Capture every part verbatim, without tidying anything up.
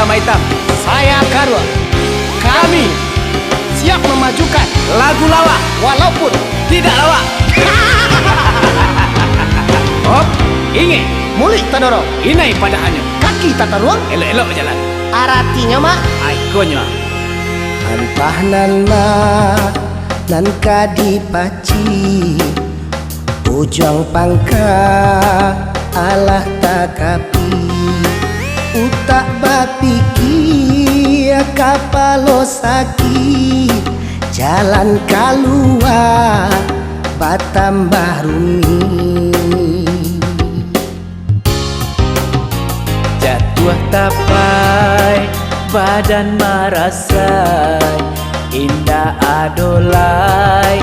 Hitam. Saya Karua. Kami siap memajukan lagu lawak walaupun tidak lawak. Hop, ingek. Mulik tadorong. Inai padahanyo. Kaki tataruang. Elok-elok bajalan. Aratinyo, Mak? Aikonyo. Antah nan ma nan ka dipaci, ujuang pangka alah takapi. Utak bapikia, kapalo sakik, jalan kalua batambah rumik. Jatuah tapai, badan marasai, indak ado lai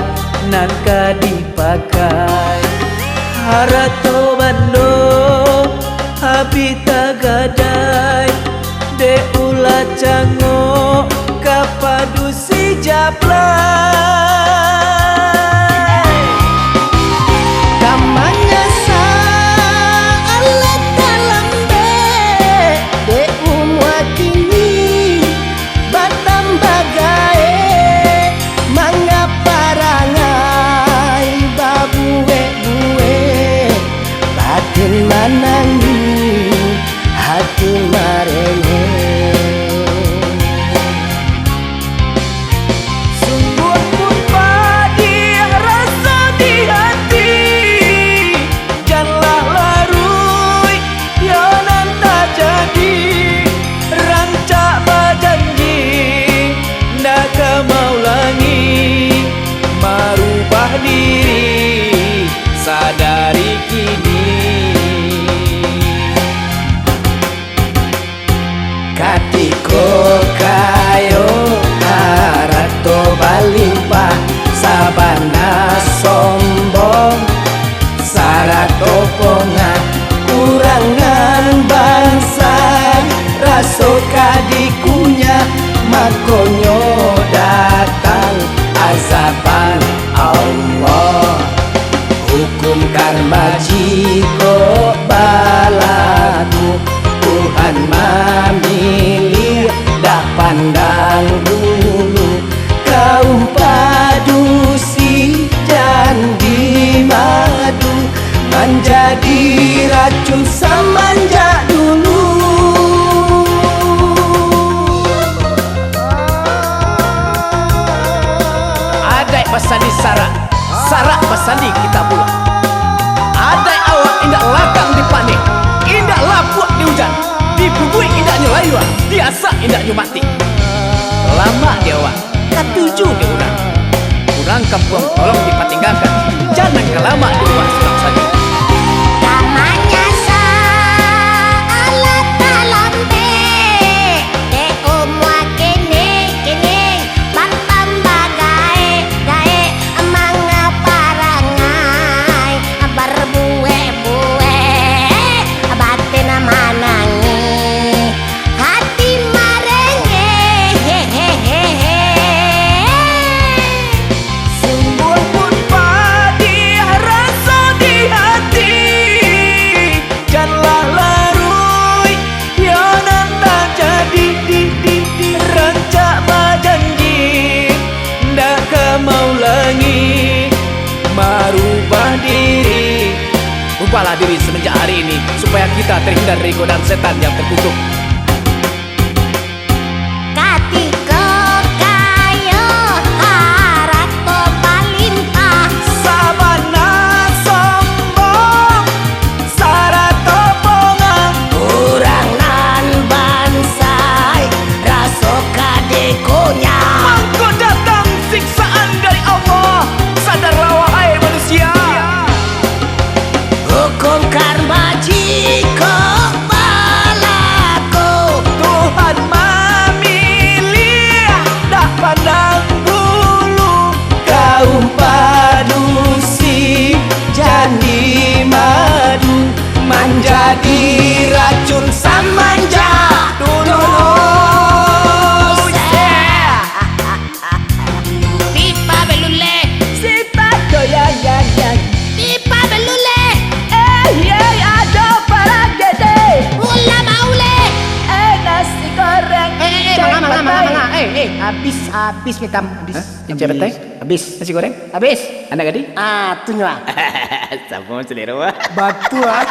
nan ka dipakai. Harato bando abih tagadai, dek ulah cangok ka padusi jablai. Ka manyasa alah talambek, dek umua kini batambah gaek, manga parangai babuek-buek, batin manangih, hati marengek. Sungguah pun padih raso di hati, janlah laruik, yo nan tajadi. Rancak bajanji, ndak ka maulangi, marubah diri sadari kini. Katiko kayo, harato balimpah, sabana sombong, sarato pongah, kurangan bansa, raso ka dikunyah, makonyo datang azaban Allah. Hukum karma jikok balaku, Tuhan mamiliah, dak pandang bulu. Kaum padusi jan dimadu, manjadi racun samanjak dulu. Adaik basandi sarak, sarak basandi kitabullah. Adaik awak indak lakang dipanek, indak lapuak di ujan, dibubuik indaknyo layua, diasak indaknyo matik. Lamak di awak, katuju di urang. Urang kampuang tolong dipatinggakan, jan nan ka lamak di rumah surang sajo. Ka manyasa alah talambek, dek umua kini-kini batambah gaek-gaek, manga parangai barbuek-buek, batin manangih, hati marengek. Sungguah pun padih raso di hati, janlah laruik, yo nan tajadi. Rancak bajanji, ndak ka maulangi, marubah diri. Ubahlah diri semenjak hari ini, supaya kita terhindar dari godaan setan yang terkutuk. Katiko kayo, harato balimpah, sabana sombong, sarato pongah, urang nan bansaik, raso ka dikunyah. Mangko datang siksaan dari Allah, sadarlah wahai manusia. Hukum karma jikok balaku, Eh, habis, habis, Mitam. Habis. Hah? Yang cewek teh? Habis. Nasi goreng? Habis. Anak gadih? Ah, tu nyo ah. Sama selera wah. Batu ah.